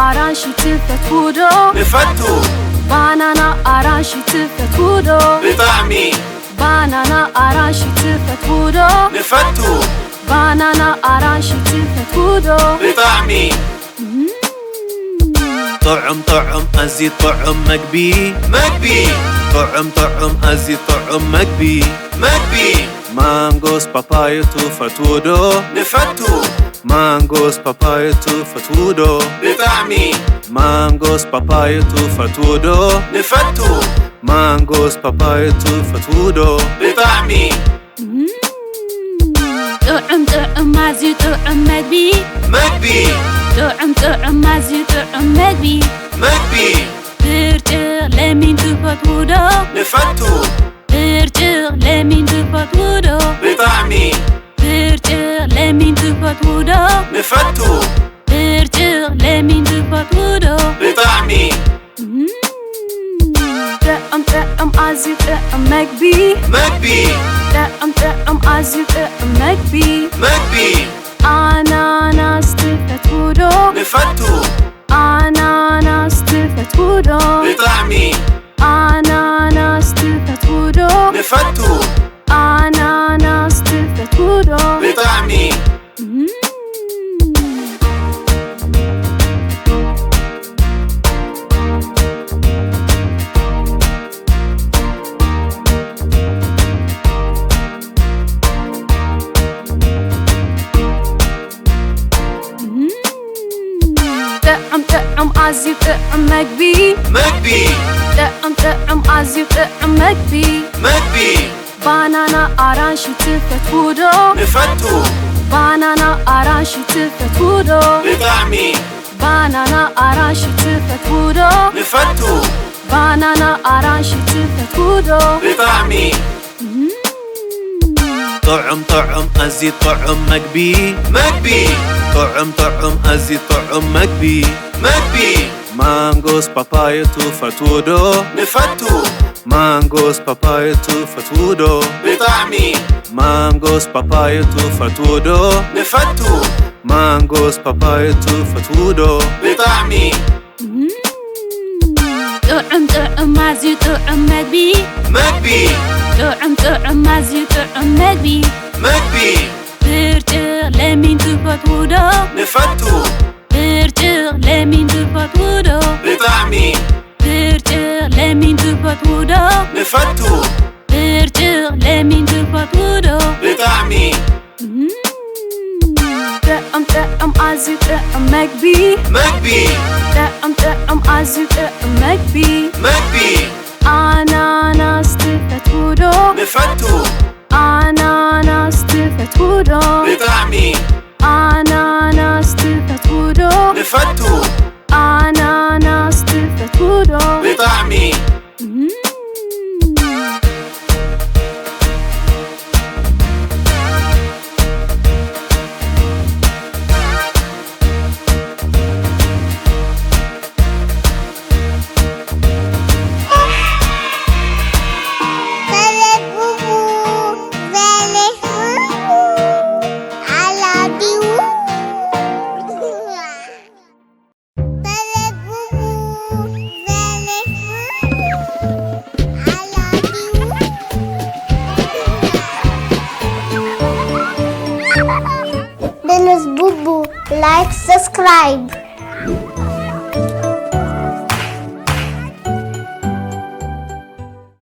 ኣራንሺ ትፈትዉ ዶ? ንፈቱ። ባናና ኣራንሺ ትፈትዉ ዶ? ብጣዕሚ። ባናና ኣራንሺ ትፈትዉ ዶ? ንፈቱ። ባናና ኣራንሺ ትፈትዉ ዶ? ብጣዕሚ። እም። ጥዑም ጥዑም ኣዝዩ ጥዑም መግቢ። መግቢ። ጥዑም ጥዑም ኣዝዩ ጥዑም መግቢ። መግቢ። ማንጎስ ፓፓዮ ትፈትዉ ዶ? ንፈቱ። ማንጎስ ፓፓዮ ትፈትዉ ዶ? ብጣዕሚ። ማንጎስ ፓፓዮ ትፈትዉ ዶ? ንፈቱ። ማንጎስ ፓፓዮ ትፈትዉ ዶ? ብጣዕሚ። እም። ጥዑም ጥዑም ኣዝዩ ጥዑም መግቢ። መግቢ። ጥዑም ጥዑም ኣዝዩ ጥዑም መግቢ። መግቢ። ብርጭቕ ለሚን ትፈትዉ ዶ? ንፈቱ። ብርጭቕ ለሚን ትፈትዉ ዶ? ብጣዕሚ። ብርጭቕ ለሚን ትፈትዉ ዶ? ንፈቱ። ብርጭቕ ለሚን ትፈትዉ ዶ? ብጣዕሚ። እም። ጥዑም ጥዑም ኣዝዩ ጥዑም መግቢ። መግቢ። ጥዑም ጥዑም ኣዝዩ ጥዑም መግቢ። መግቢ። ኣናናስ ትፈትዉ ዶ? ንፈቱ። ኣናናስ ትፈትዉ ዶ? ብጣዕሚ። ኣናናስ ትፈትዉ ዶ? ንፈቱ። ኣናናስ ትፈትዉ ዶ? ብጣዕሚ። እም። እም። ጥዑም ጥዑም ኣዝዩ ጥዑም መግቢ። መግቢ። ጥዑም ጥዑም ኣዝዩ ጥዑም መግቢ። መግቢ። ባናና ኣራንሺ ትፈትዉ ዶ? ንፈቱ። ባናና ኣራንሺ ትፈትዉ ዶ? ብጣዕሚ። ባናና ኣራንሺ ትፈትዉ ዶ? ንፈቱ። ባናና ኣራንሺ ትፈትዉ ዶ? ብጣዕሚ። እም። ጥዑም ጥዑም ኣዝዩ ጥዑም መግቢ። መግቢ። ጥዑም ጥዑም ኣዝዩ ጥዑም መግቢ። መግቢ። ማንጎስ ፓፓዮ ትፈትዉ ዶ? ንፈቱ። ማንጎስ ፓፓዮ ትፈትዉ ዶ? ብጣዕሚ። ማንጎስ ፓፓዮ ትፈትዉ ዶ? ንፈቱ። ማንጎስ ፓፓዮ ትፈትዉ ዶ? ብጣዕሚ። እም። ጥዑም ጥዑም ኣዝዩ ጥዑም መግቢ። መግቢ። ጥዑም ጥዑም ኣዝዩ ጥዑም መግቢ። መግቢ። ብርጭቕ ለሚን ትፈትዉ ዶ? ንፈቱ። ብርጭቕ ለሚን ትፈትዉ ዶ? ብጣዕሚ። ብርጭቕ ለሚን ትፈትዉ ዶ? ንፈቱ። ብርጭቕ ለሚን ትፈትዉ ዶ? ብጣዕሚ። እም። ጥዑም ጥዑም ኣዝዩ ጥዑም መግቢ። መግቢ። ጥዑም ጥዑም ኣዝዩ ጥዑም መግቢ። መግቢ። ኣናናስ ትፈትዉ ዶ? ንፈቱ። ኣናናስ ትፈትዉ ዶ? ብጣዕሚ። ኣናናስ ትፈትዉ ዶ? ንፈቱ። ኣናናስ ትፈትዉ ዶ? ብጣዕሚ። እም። Dennis Bubu, like, subscribe.